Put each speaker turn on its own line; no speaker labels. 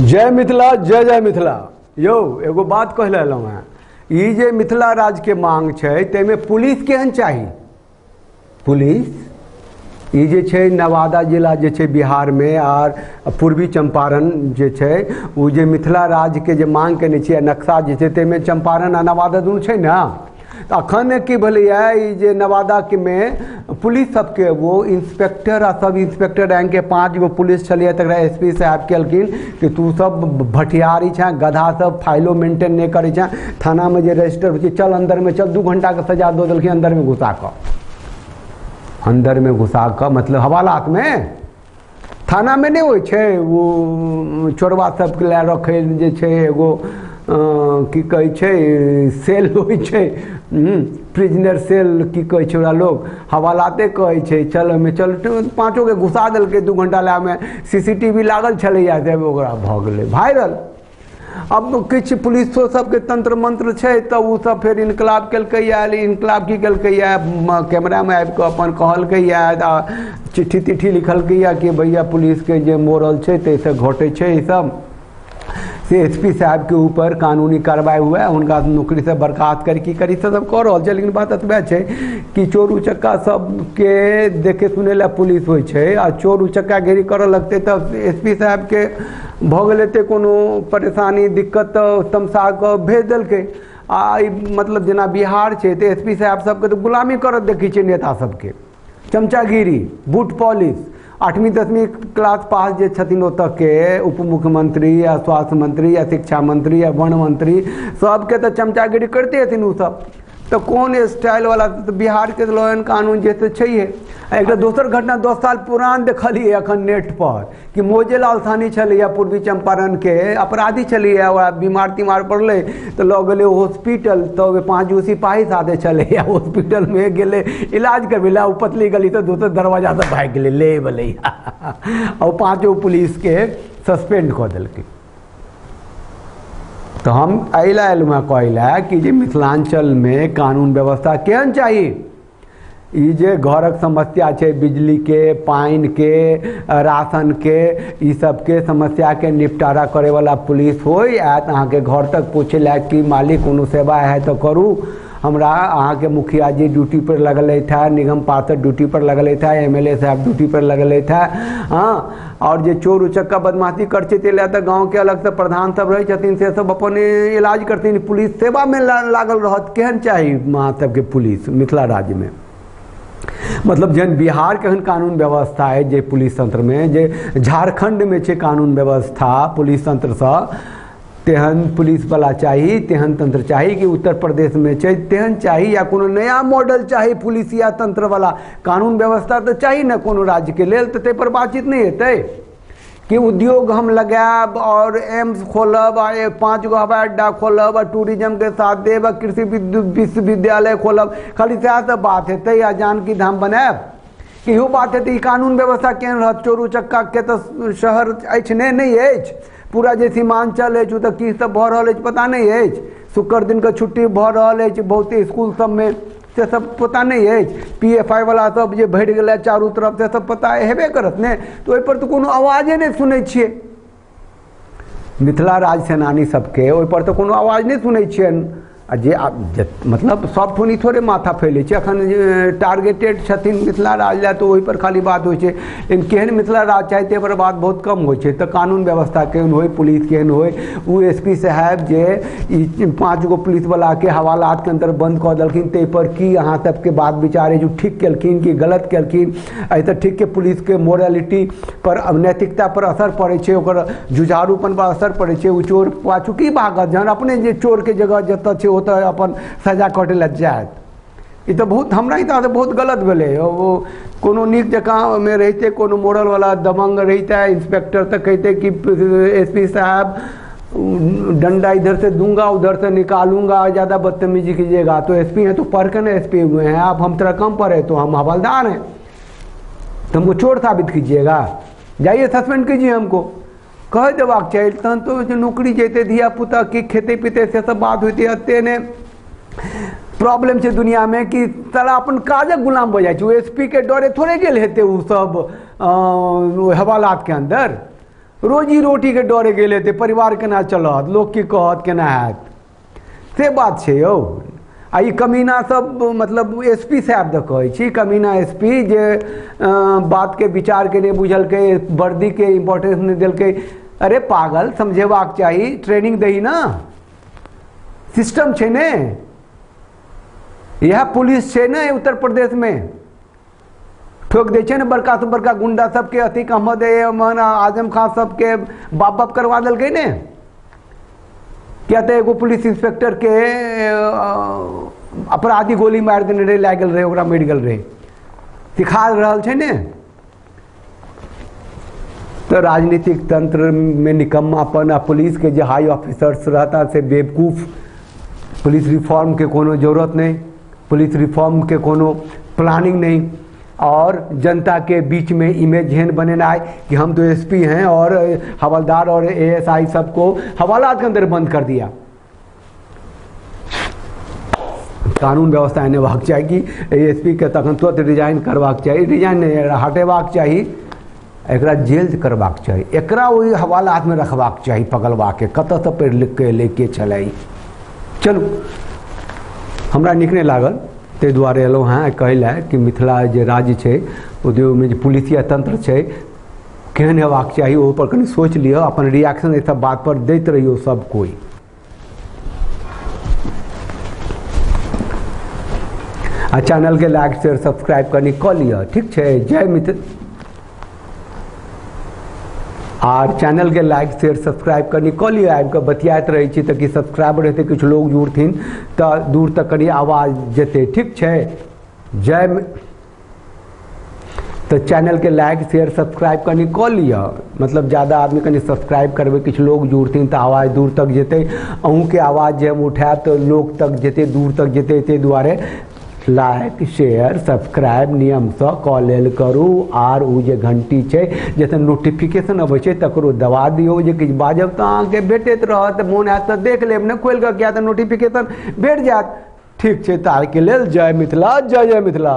जय मिथिला, जय जय मिथिला। यौ एगो बात कहि लेलहुँ हेँ, ई जे मिथिला राज्यके मांग छै ताहिमे पुलिस केहन चाही? पुलिस ई जे छै नवादा जिला जे छै बिहारमे आर पूर्वी चंपारण जे छै ओ जे मिथिला राज्यके जे मांग केने छियै, नक्शा जे छै ताहिमे चंपारण आ नवादा दुनू छै ने। तऽ अखन की भेलैए, ई जे नवादामे पुलिस सबके वो इंस्पेक्टर आ सब इंस्पेक्टर रैंकके 5 गो पुलिस छलैए, तकरा एस पी साहब केलखिन कि तू सब भटियारी छेँ, गधा सब, फाइलो मेंटेन नहि करै छेँ, थानामे जे रजिस्टर होइ छै चल अन्दरमे चल। 2 घंटाके सजा दऽ देलखिन अन्दरमे घुसा कऽ, अन्दरमे घुसा कऽ, मतलब हवालातमे। थानामे नहि होइ छै ओ चोरबा सबके लए रखै जे छै एगो की कहै छै सेल होइ छै, प्रिजनर सेल की कहै छै ओकरा लोग हवालाते कहै छै। चल ओहिमे चल, 5 घुसा देलकै 2 घंटा लए। ओहिमे CCTV लागल छलैए, से ओकरा भऽ गेलै वायरल। अब किछु पुलिसो सबके तंत्र मंत्र छै तऽ ओ सब फेर इनकलाब केलकैए। इनकलाब की केलकैए, कैमरामे आबि कऽ अपन कहलकैए आ चिट्ठी तिट्ठी लिखलकैए कि भैया पुलिसके जे मोरल छै ताहिसँ घटै छै ई सब, से एस पी साहबके ऊपर कानूनी कार्रवाई हुए, हुनका नौकरीसँ बर्खास्त करी की करी, से सब कऽ रहल छै। लेकिन बात एतबे छै कि चोर उचक्का सबके देखे सुनै लए पुलिस होइ छै, आ चोर उचक्का गिरी करऽ लगतै तऽ एस पी साहबके भऽ गेल हेतै कोनो परेशानी दिक्कत, तऽ तमसा कऽ भेज देलकै। आ ई मतलब जेना बिहार छै तऽ एस पी साहब सबके तऽ गुलामी करत देखै छियै नेता सबके, चमचागिरी, बूट पॉलिश। 8वीं 10वीं क्लास पास जे छथिन ओतऽके उप मुख्यमंत्री या स्वास्थ्य मंत्री या शिक्षा मंत्री या वन मंत्री सबके तऽ चमचागिरी करिते हेथिन ओ सब। तऽ कोन स्टाइलवला तऽ बिहारके लॉ एंड कानून जे तऽ छैहे। एकटा दोसर घटना 10 साल पुरान देखलियै अखन नेट पर कि मोजेलाल साहनी छलैए पूर्वी चंपारणके, अपराधी छलैए, ओकरा बीमार तीमार पड़लै तऽ लऽ गेलै हॉस्पिटल, तऽ 5 गो सिपाही साथे छलैए, हॉस्पिटलमे गेलै इलाज करबै लए, ओ पतली गली तऽ दोसर दरवाजासँ भागि गेलै ले भेलै, आ ओ 5 गो पुलिसके सस्पेंड कऽ देलकै। तऽ हम एहि लए एलहुँ हेँ कहै लए कि जे मिथिलाञ्चलमे कानून व्यवस्था केहन चाही। ई जे घरक समस्या छै बिजलीके, पानिके, राशनके, ई सबके समस्याके निपटारा करैवला पुलिस होइ, आयत अहाँके घर तक पूछै लए कि मालिक कोनो सेवा है तऽ करू, हमरा अहाँके मुखिया जी ड्यूटी पर लगलथि है, निगम पार्षद ड्यूटी पर लगलथि है, MLA साहब ड्यूटी पर लगलथि है। हाँ, आओर जे चोर उचक्का बदमाशी करै छै ताहि लए तऽ गाँवके अलगसँ प्रधान सब रहै छथिन, से सब अपन इलाज करथिन, पुलिस सेवामे लागल रहत। केहन चाही अहाँ सबके पुलिस मिथिला राज्यमे? मतलब जेहन बिहारके एहन कानून व्यवस्था अछि जे पुलिस तंत्रमे, जे झारखण्डमे छै कानून व्यवस्था पुलिस तंत्रसँ, तेहन पुलिसवला चाही, तेहन तंत्र चाही कि उत्तर प्रदेशमे छै तेहन चाही, या कोनो नया मॉडल चाही पुलिस या तंत्रवला? कानून व्यवस्था तऽ चाही ने कोनो राज्यके लेल, तऽ ताहिपर बातचीत नहि हेतै कि उद्योग हम लगायब और एम्स खोलब आ 5 गो हवाई अड्डा खोलब आ टूरिज्मके साथ देब आ कृषि विश्वविद्यालय खोलब, खाली सएह सब बात हेतै आ जानकी धाम बनायब, इहो बात हेतै? ई कानून व्यवस्था केहन रहत? चोर उचक्काके तऽ शहर अछि ने, नहि अछि? पूरा जे सीमांचल अछि ओ तऽ की सब भऽ रहल अछि पता नहि अछि? शुक्र दिनके छुट्टी भऽ रहल अछि बहुते इसकुल सबमे, से सब पता नहि अछि? PFI वाला सब जे भरि गेलै चारू तरफ से सब पता हेबे करत ने? तऽ ओहिपर तऽ कोनो आवाजे नहि सुनै छियै। मिथिला राज्य सेनानी सबके ओहिपर तऽ कोनो आवाज नहि सुनै छियनि। आ जे मतलब सब ठुनी थोड़े माथा फैलै छै। अखन टारगेटेड छथिन मिथिला राज्य लए तऽ ओहिपर खाली बात होइ छै, लेकिन केहन मिथिला राज्य चाही ताहिपर बात बहुत कम होइ छै। तऽ कानून व्यवस्था केहन होइ, पुलिस केहन होइ? ओ एस पी साहेब जे ई 5 गो पुलिसवलाके हवालातके अन्दर बन्द कऽ देलखिन, ताहिपर की अहाँ सबके बात विचार अछि? ओ ठीक केलखिन कि गलत केलखिन? एहि तऽ ठीकके पुलिसके मोरालिटी पर, नैतिकता पर असर पड़ै छै, ओकर जुझारूपन पर असर पड़ै छै। ओ चोर पाछू की भागत जहन अपने जे चोरके जगह जतऽ छै ओतऽ अपन सजा कटै लए जायत? ई तऽ बहुत हमरा हिसाबसँ बहुत गलत भेलै। ओ कोनो नीक जकाँ ओहिमे रहितै, कोनो मोरलवला दबंग रहितै इंस्पेक्टर, तऽ कहितै कि एस पी साहब, डंडा इधर से दूंगा उधर से निकालूंगा, ज़्यादा बदतमीजी कीजिएगा तो। एस पी हैं तो पढ़ के ना एस पी हुए हैं आप, हम तरह कम पढ़े तो हम हवलदार हैं तो हमको चोर साबित कीजिएगा? जाइए, सस्पेंड कीजिए हमको, कहि देबाक चाही। तहन तऽ नौकरी जैते, धिया पुता की खेतै पीतै, से सब बात होइतै। एते ने प्रॉब्लम छै दुनियामे कि साला अपन काजक गुलाम भऽ जाइ छै। ओ एस पी के डरे थोड़े गेल हेतै ओ सब हवालातके अन्दर। रोजी रोटीके डरे गेल हेतै, परिवार केना चलत, लोक की कहत, केना हैत, से बात छै यौ। आ ई कमीना सब मतलब एस पी साहब दऽ कहै छी, कमीना एस पी जे बातके विचारके नहि बुझलकै, वर्दीके इम्पोर्टेंस नहि देलकै। अरे पागल, समझेबाक चाही, ट्रेनिंग दही ना, सिस्टम छै ने, इएह पुलिस छै ने उत्तर प्रदेशमे, ठोक दै छै ने बड़का से बड़का गुंडा सबके, अतीक अहमद अमन आजम खान सबके बाप बाप करवा देलकै ने। किया तऽ एगो पुलिस इंस्पेक्टर के अपराधी गोली मारि देने रहै, लागि गेल रहै ओकरा, मरि गेल रहै, सिखा रहल छै ने। तऽ राजनीतिक तंत्र में निकम्मापन आ पुलिस के जे हाई ऑफिसर्स रहता से बेवकूफ, पुलिस रिफॉर्म के कोनो जरूरत नहीं, पुलिस रिफॉर्म के कोनो प्लानिंग नहीं, और जनता के बीच में इमेज एहन बनेनाइ कि हम तो एसपी हैं और हवलदार और एएसआई सबको हवालात के अंदर बंद कर दिया। कानून व्यवस्था एहन हेबाक चाही कि एएसपी के तखन तुरंत रिजाइन करबाक चाही, रिजाइन नहीं हटेबाक चाही, एकरा जेल करबाक चाही, एकरा ओहि हवालात में रखबाक चाही पगलवा के, कतऽसँ पढ़ि लिख के एलै, के छलै। चलू, हमरा नीक नहि लागल, ताहि दुआरे एलहुँ हेँ कहै लए कि मिथिला जे राज्य छै उद्योगमे जे पुलिसिया तंत्र छै केहन हेबाक चाही, ओहोपर कनि सोचि लिअ, अपन रिएक्शन एहि सब बातपर दैत रहियौ सब कोइ। आ चैनलके लाइक शेयर सब्सक्राइब कनि कऽ लिअ, ठीक छै। जय मिथिला। आर चैनलके लाइक शेयर सब्सक्राइब कनि कऽ लिअ, आबिकऽ बतियाइत रहै छी तऽ कि सब्सक्राइबर हेतै, किछु लोग जुड़थिन तऽ दूर तक कनि आवाज जेतै, ठीक छै। जय तऽ चैनलके लाइक शेयर सब्सक्राइब कनि कऽ लिअ, मतलब ज्यादा आदमी कनि सब्सक्राइब करबै, किछु लोग जुड़थिन तऽ आवाज दूर तक जेतै, अहूँके आवाज जे हम उठायब तऽ लोक तक जेतै, दूर तक जेतै। ताहि दुआरे लाइक शेयर सब्सक्राइब नियमसँ कऽ लेल करू। आर ओ जे घंटी छै जतऽ नोटिफिकेशन अबै छै तकरो दबा दियौ, जे किछु बाजब तऽ अहाँके भेटैत रहत, मोन हैत तऽ देख लेब ने खोलि कऽ, किया तऽ नोटिफिकेशन भेट जायत। ठीक छै, तऽ आइके लेल जय मिथिला, जय जय मिथिला।